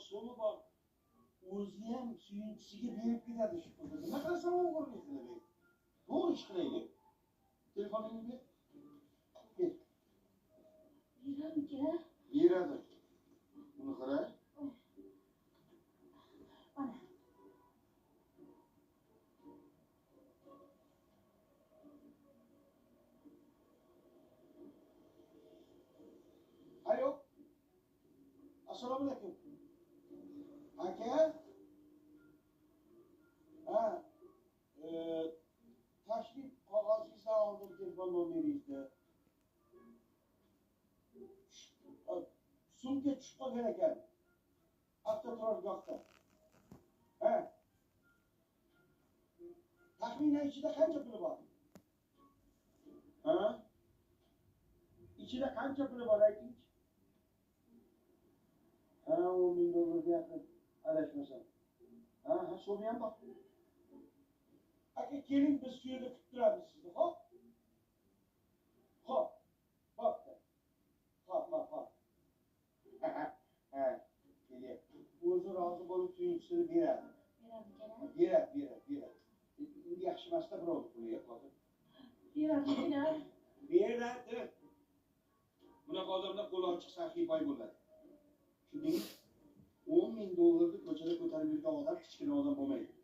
so'mi bor. O'zi ham suyunchisiga berib ketadi shu pulni. Nima qilasan o'g'irlik qilib? To'g'ri ish qilaylik. Telefoningni ber. Ber. Berarmikan? Beradi. Buni qara. Mana. Alo. Assalomu alaykum. Aka. Ha. Tashrif qog'ozingizdan oldim telefon nomeringizni. Sumka tushib qolgan ekan. Avtoturargohda. Ha. Taxminan ichida qancha puli bor? Ha? Ichida qancha puli bor aytingchi? Ha, 10 ming dollarga yaqin adashmasam. Ha, ha, so'mi ham bor. Aka, keling, biz shu yerda kutib turamiz sizni, xo'p? Xo'p. Xo'p. Xo'p, xo'p, xo'p. Ha, kelyapti. O'zi rozi bo'lib suyunchisini beradi. Berarmikan? Beradi, beradi, beradi. Endi yaxshi emasda birovni puliga hozir. Berarmikan? Beradi. Bunaqa odamlar qo'li ochiq saxiy boy bo'ladi. Tushundingmi? 10 ming dollarni ko'chada ko'tarib yurgan odam kichkina odam bo'lmaydi.